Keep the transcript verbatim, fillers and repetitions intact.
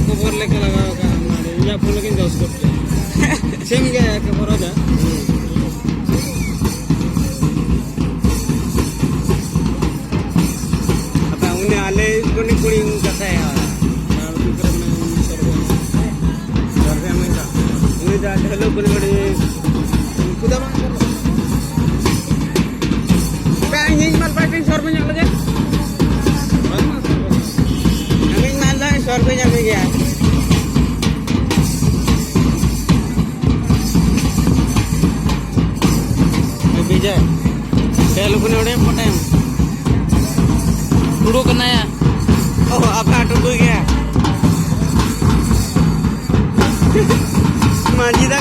ᱠᱚᱵᱚᱨ ᱞᱮᱠᱟ ᱞᱟᱜᱟᱣ ᱟᱠᱟᱫ ᱚᱱᱟ ᱨᱮ᱾ ᱤᱧᱟᱹᱜ ᱯᱷᱳᱱ ᱞᱮᱠᱟᱧ ᱫᱚᱥ ᱜᱚᱫ ᱠᱮᱫ᱾ ᱥᱮᱢ ᱜᱮ ᱮᱠᱮ ᱵᱚᱨᱚ ᱫᱟ᱾ ᱟᱯᱮ ᱩᱱᱤ ᱟᱞᱮ ᱩᱱᱤ ᱠᱩᱲᱤ ᱠᱟᱛᱷᱟᱭᱟ᱾ ᱟᱨ ᱩᱱᱤ ᱠᱚᱨᱮ ᱢᱮᱱᱟᱭᱟ, ᱩᱱᱤ ᱥᱚᱨᱵᱮ᱾ ᱥᱚᱨᱵᱮ ᱢᱮᱱᱫᱟ᱾ ᱩᱱᱤ ᱫᱚ ᱟᱞᱮ ᱦᱤᱞᱳᱜ ᱠᱩᱞᱤ ᱵᱟᱲᱟᱭ᱾ ᱩᱱᱠᱩ ᱫᱚ ᱵᱟᱝ ᱠᱚ᱾ ᱵᱟᱝ, ᱤᱧ ᱢᱟᱞ ᱯᱟᱴᱤᱧ ᱥᱚᱨᱵᱮ ᱧᱚᱜ ᱞᱮᱜᱮ᱾ ᱟᱢᱤᱧ ᱢᱟᱞ ᱫᱚ ᱥᱚᱨᱵᱮ ᱧᱚᱜ ᱜᱮᱭᱟ᱾ ᱵᱤᱡᱚᱭ, ᱪᱮᱫ ᱞᱩᱠᱩᱱ ᱚᱲᱮ ᱯᱚᱴᱮᱢ? ᱴᱩᱰᱩ ᱠᱟᱱᱟᱭᱟ᱾ ᱚ, ᱟᱯᱮ ᱴᱩᱰᱩ ᱜᱮᱭᱟ᱾ ᱢᱟᱹᱡᱷᱤ ᱫᱟ